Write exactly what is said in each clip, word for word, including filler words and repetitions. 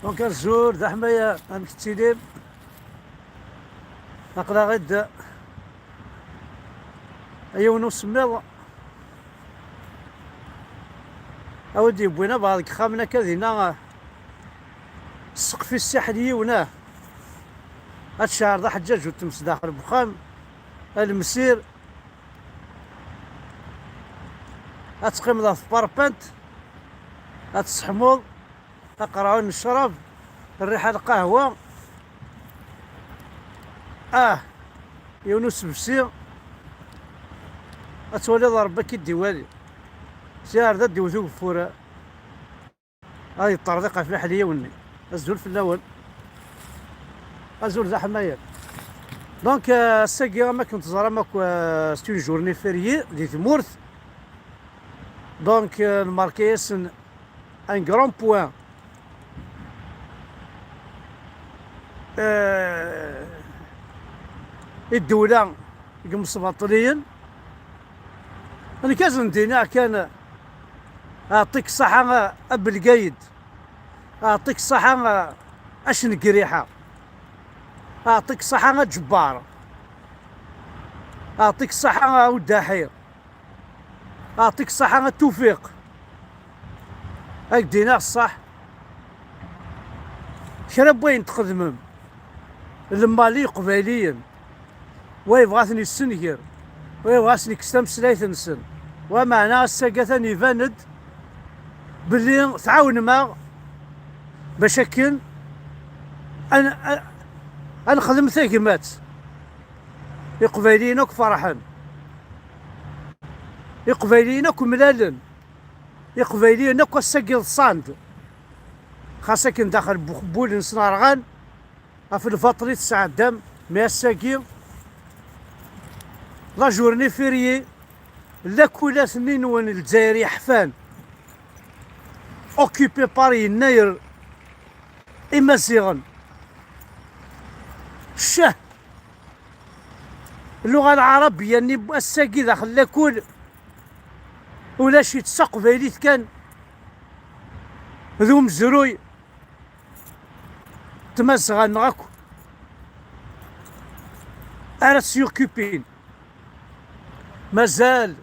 Donc, azul d aḥmaya, amek tettilim? Aql-aɣ-id yiwen usemmiḍ, a wi d-yewwin abeɣ deg yexxamen akka dinna, ssqef-is saḥel yiwen, ah. Ad tceɛreḍ aḥeǧǧaǧ u tmes daxel n uxxam, a lemsir. Ad teqqimeḍ ɣef tparpant, ad tesseḥmuḍ aqerɛun n ccrab, rriḥa n lqahwa. Ah, yiwen usebsi. Ad twaliḍ Ṛebbi ad k-id-iwali. Sya ar da d-iwet ugeffur, ad yeṭṭerḍiq ɣef leḥliyaw-nni. Azul fell-awen. Azul d aḥmayan. Donc, euh, ass-agi, am akken teẓram akk, euh, c'est une journée fériée di tmurt. Donc, euh, nmerka-yasen un grand point. Euh, i ddewla deg imesbaṭliyen. Nekk ad sen-d-iniɣ kan, Aɛṭik ṣṣaḥa a Belgayed, Aɛṭik ṣṣaḥa a Cengriḥa, Aɛṭik ṣṣaḥa a Ǧebbar, Aɛṭik ṣṣaḥa a Udaḥi, Aɛṭik ṣṣaḥa a Tufiq. Ad k-d-iniɣ ṣṣeḥ, kra n wayen txedmem, lemmal i Iqbayliyen, wa yebɣa ad ten-yessenger, wa yebɣa ad sen-yekkes tameslayt-nsen. Wa meɛna ass-agi atan iban-d belli tɛawnem-aɣ bac akken ad n-, ad, ad nexdem tagmat. Iqbayliyen akk ferḥen. Iqbayliyen akk mlalen. Iqbayliyen akk ass-agi ḍsan-d. Xas akken daxel n uxebbul-nsen rɣan, ɣef lbaṭel i tesɛeddam, mais ass-agi, la journée fériée, lakulat-nni nwen Lezzayer yeḥfan, occupé par Yennayer, Imaziɣen. Ccah! Lluɣa lɛarabiya-nni ass-agi daxel lakul, ulac-itt, s taqbaylit kan, d umezruy. Tmazɣa-nneɣ akk ara s-yukkupin. Mazal,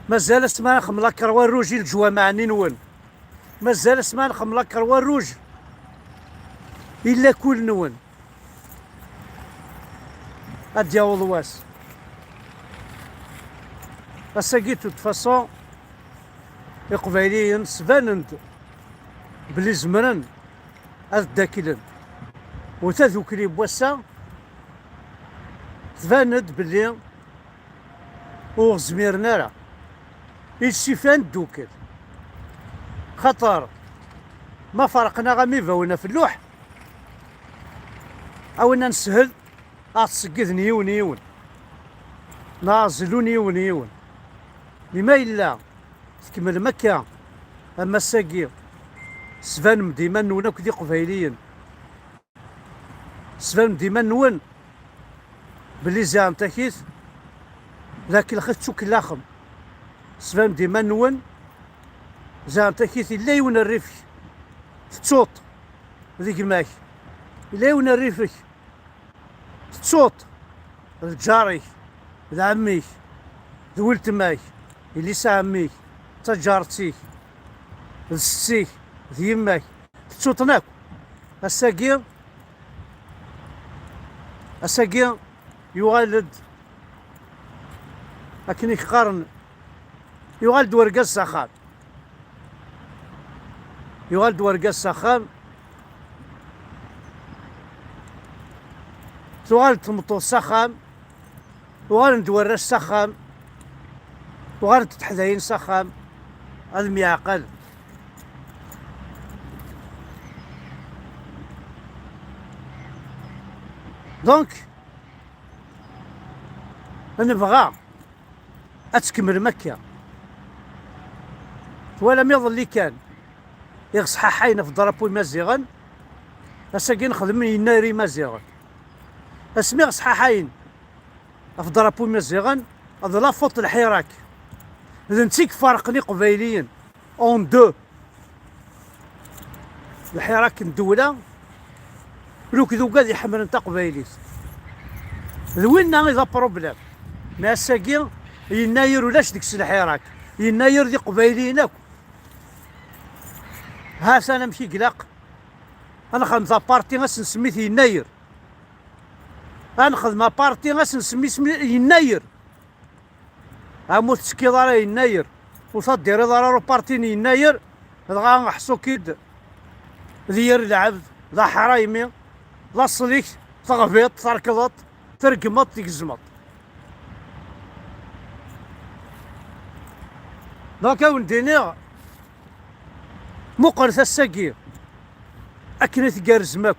mazal asma nxemmel akerwa rruj i leǧwameɛ-nni-nwen. Mazal asma nxemmel akerwa rruj i lakul-nwen. Ad d-yaweḍ wass. Ass-agi, de toute façon, Iqbayliyen sbanen-d belli zemren ad ddaklen. U tadukli n wass-a tban-d belli ur zmiren ara. Il suffit ad neddukel. Xaṭer ma ferqen-aɣ am ibawen ɣef lluḥ, a winna neshel ad ɣ-ttṣeggiden yiwen yiwen, neɣ ad ɣ-zlun yiwen yiwen. Mi ma yella tkemmlem akka, am ass-agi, sbanem-d iman-nwen akk d Iqbayliyen. Sbanem-d iman-nwen belli ziɣen takit d akellex i tettukellaxem. Sbanem-d iman-nwen ziɣen takit yella yiwen rrif-ik tettuḍ d gma-k. Yella yiwen rrif-ik tettuḍ d lǧar-ik, d ɛemmi-k, d weltma-k, yelli-s n ɛemmi-k, d taǧaret-ik, d setti-k, d yemma-k. Tettuḍ-ten akk. Ass-agi, ass-agi yuɣal-d, akken i k-qqaren, yuɣal-d wergaz s axxam. Yuɣal-d wergaz s axxam. Tuɣal-d tmeṭṭut s axxam. Uɣalen-d warrac s axxam. Uɣalent teḥdayin s axxam. Ad myeɛqal. Donc, nebɣa ad tkemmlem akka. Twalam iḍelli kan, iɣesḥaḥayen ɣef drapeau imaziɣen, ass-agi nexdem yennayer imaziɣen. Asmi ɣesḥaḥayen ɣef drapeau imaziɣen, d la faute n Lḥirak. D netta i iferqen Iqbayliyen en deux. Lḥirak n ddewla, lukd ugad iḥemmlen taqbaylit. D winna i d apṛublem. Mi ass-agi, Yennayer ulac deg-s lḥirak. Yennayer d iqbayliyen akk. Ha-t-an amek i ilaq. Ad nexdem taparti, ad s-nsemmi-t Yennayer. Ad nexdem aparti, ad s-nsemmi isem Yennayer. Am ur tettekkiḍ ara Yennayer, ur tadiriḍ ara ruparti n Yennayer, dɣa ḥṣu-k-id d yir lɛebd, d aḥraymi, d aṣlik, teɣbiḍ, terkḍeḍ, tregmeḍ, tgezmeḍ. Donc, ad wen-d-iniɣ, muqlet ass-agi akken i tgerrzem akk.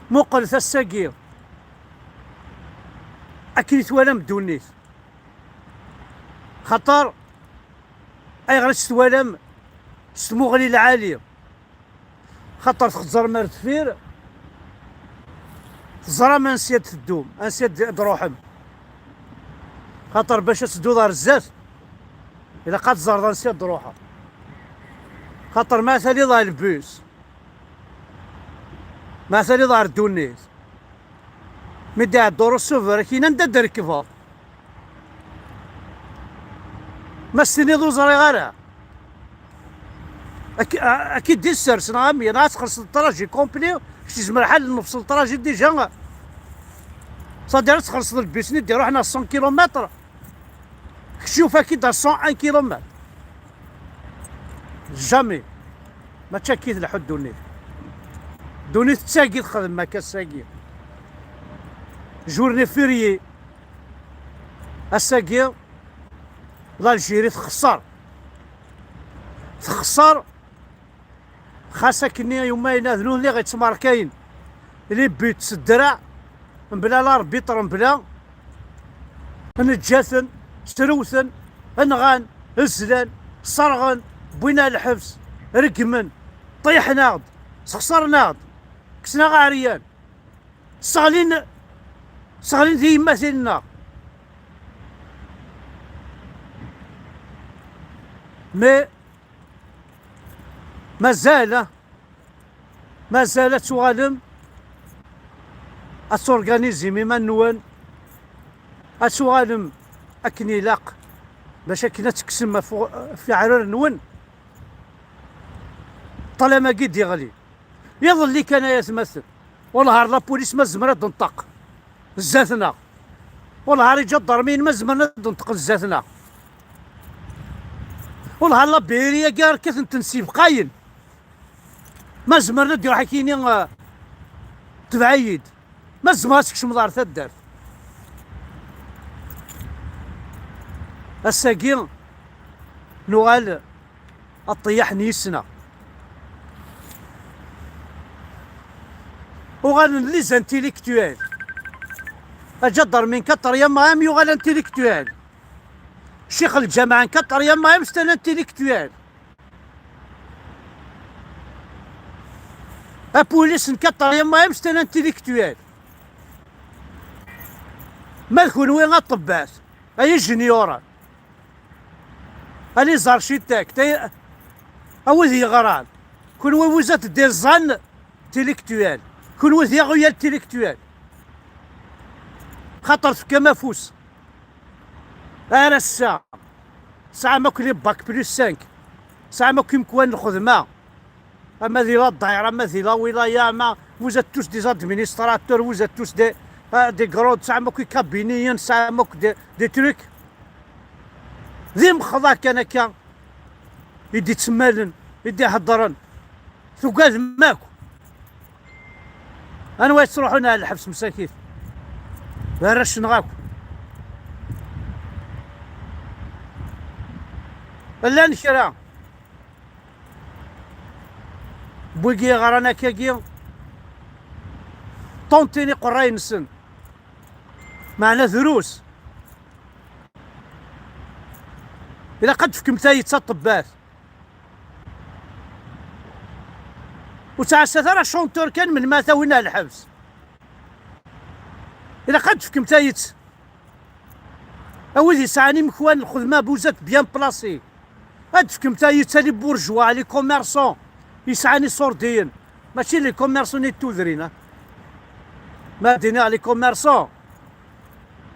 Muqlet ass-agi akken i twalam ddunit. Xaṭer, ayɣer i tt-twalam s tmuɣli lɛali? Xaṭer txeẓẓrem ar deffir, teẓram ansi ad teddum, ansi ad d-truḥem. Xaṭer bac ad tedduḍ ar zdat, ilaq ad teẓreḍ ansi ad d-truḥeḍ. Xaṭer ma taliḍ ar lbus, ma taliḍ ar ddunit, mi d-iɛeddu Russell Verkin, anda d-rekbeḍ? Ma s-tiniḍ ur ẓriɣ ara, ak-, a-, ak-id issers, neɣ am, neɣ ad txellṣeḍ trajet complet, kečč yezmer lḥal nnefṣ n trajet déjà. C'est-à-dire ad txellṣeḍ lbus-nni d-iruḥen à cent kilomètres, kečč yufa-k-id à cent un kilomètres. Jamais. Mačči akka i tleḥḥu ddunit. Ddunit d tagi txedmem akka ass-agi. Journée fériée. Ass-agi, l'Algérie texṣer. Texṣer, xas akkenni yumayna d nutni i ɣ-ittmarkayen. Les buts s ddreɛ, mebla l'arbitre, mebla, neǧǧa-ten, srewten, nɣan, zlan, sserɣen, wwin ar lḥebs, reggmen, ṭṭiḥen-aɣ-d, sxeṣren-aɣ-d, kksen-aɣ aɛeryan, sseɣlin, sseɣlin tiyemmatin-nneɣ. Mais mazal, mazal ad tuɣalem ad turganizim iman-nwen, ad tuɣalem akken ilaq, bac akken ad tekksem ɣef, ɣef iɛrar-nwen ṭṭlam-agi d-iɣli. Iḍelli kan, ay atmaten, wellah ar la police ma tezmer ad d-tenṭeq zdat-neɣ. Wellah ar iǧadarmiyen ma zemren ad d-neṭqen zdat-neɣ. Wellah ar la B R I-agi ara kkaten-ten s yibqayen. Ma zemren ad d-iruḥ akini, eh, tbeɛ-iyi-d. Ma zemreɣ ad tkecmeḍ ɣer taddart. Ass-agi nuɣal a ṭṭeyyaḥ n yis-neɣ. Uɣalen les intellectuels. Aǧadarmi n quatrième AM yuɣal intellectuel. Ccix lǧameɛ n quatrième AM c'est un intellectuel. Apulis n quatrième AM c'est un intellectuel. Ma d kunwi aṭebbat, ay ijenyuren, a les architectes, ay, a wid yeɣran, kunwi vous êtes des intellectuels, kunwi d iɣyal intellectuels. Xaṭer tefkam afus. Ar ass-a, tesɛam akk les bac plus cinq, tesɛam akk imekwan n lxedma, ama di la daïra, ama di la wilaya, ama vous êtes tous des administrateurs, vous êtes tous des, euh, des grands, tesɛam akk ikabiniyen, tesɛam akk des, des trucs. D imexḍa kan akka i d-ittemmalen, i d-iheddren. Tugadem akk. Anwa yettruḥun ar lḥebs msakit? D arrac-nneɣ akk. Llan kra n wigi yeɣran akkagi, ṭuntin iqerray-nsen. Meɛna drus. Ilaq ad d-tefkem tayet a ṭṭebbat. Ur ttɛassat ara chanteur kan melmi ara t-awin ar lḥebs. Ilaq ad d-tefkem tayet. A wid yesɛan imekwan, lxedma, vous êtes bien placés. Ad d-tefkem tayet a les bourgeois, a les commerçants. yesɛan iṣurdiyen, mačči les commerçants i d-tudrin, ha? Ma d-iniɣ les commerçants,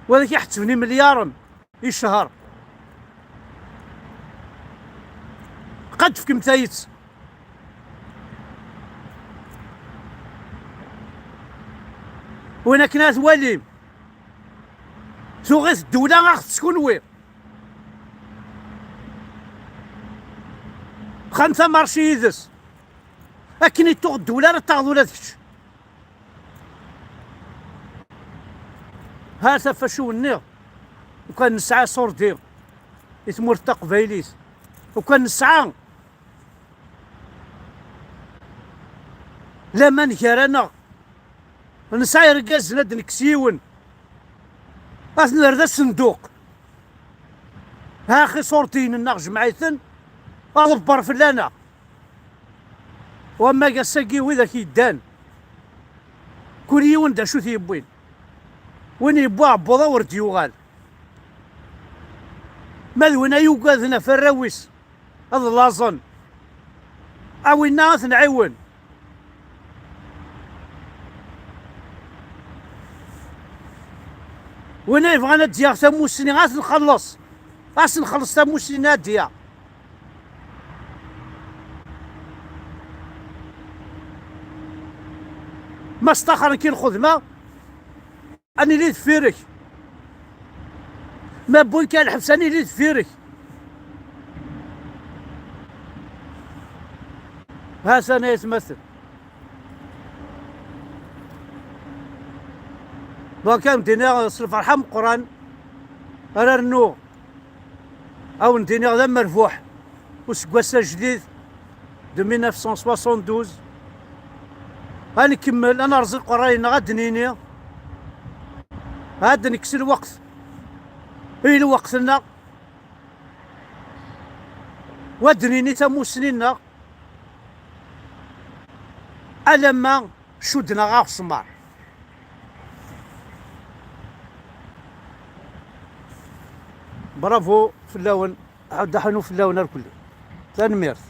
wid i iḥettben imelyaṛen i ccher. Qad tefkem tayet. Win akken ad twalim, tuɣ-it ddewla a ɣ-teskunwi. Xan tamarci yid-s. Akken i tuɣ ddewla ara taɣeḍ ula d kečč. Ha tafaciw-nni, ukan nesɛa iṣurdi i tmurt taqbaylit, ukan nesɛa laman gar-aneɣ, nesɛa irgazen ad d-nekkes yiwen, ad t-nerr d asenduq. Ha axi iṣurdiyen-nneɣ jmeɛ-iten, aḍebber fell-aneɣ. Wamma ass-agi widak yeddan, kul yiwen d acu t-yewwin. Win yewwi aɛebbuḍ-a ur d-yuɣal. Ma d win ay ugaden ɣef arraw-is ad llaẓen, a winna ad ten-nɛiwen. Win ay yebɣan ad d-yaɣ tamussni ad t-nxelleṣ, ad s-nxelleṣ tamussni ad d-yaɣ. Ma staxren-k i lxedma, ad nili deffir-k. Ma wwin-k ar lḥebs, ad nili deffir-k. Ha-t-an ay atmaten. Donc, ad wen-d-iniɣ s lferḥ ameqqran ara rnuɣ. Ad wen-d-iniɣ d amerbuḥ useggas ajdid de mille neuf cent soixante-douze. Ad nkemmel, ad nerẓ iqerray-nneɣ, ad d-nini, ad d-nekkes lweqt i lweqt-nneɣ, wa d-nini tamussni-nneɣ, alamma cudden-aɣ aɣesmar. Bravo fell-awen, ad aḥnu fell-awen irkelli. Tanemmirt.